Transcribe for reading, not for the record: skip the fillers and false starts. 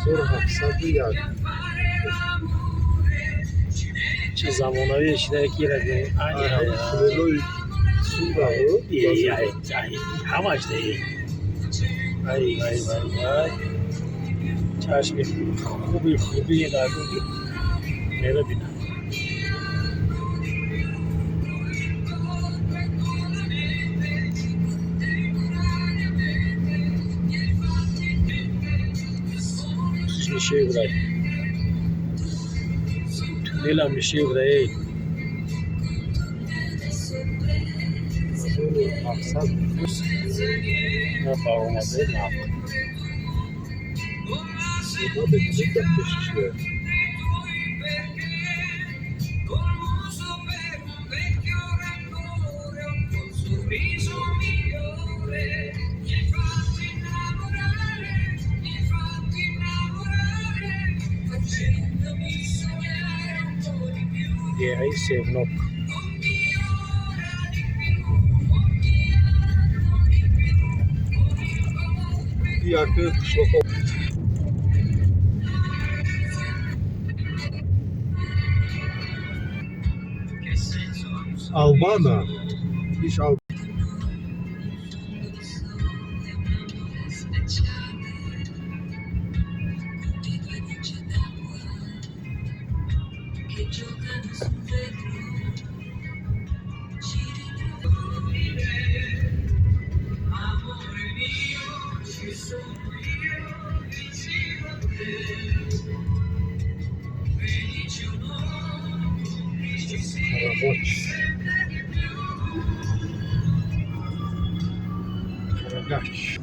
1701. Чи замонавие шида ки ира. Туннелои Сураҳо. Ҳамаш де, ай вай вай вай, чашми хуби хуби нагуги мера бина. Нишеи будай, туннелам нишеи будай. 1700. На баромаде нақ. Ма мебинем, дар пеши чия. Деҳаи Севнок. Як қишлоқо. Албана иш ал. Карабоч, Карагач.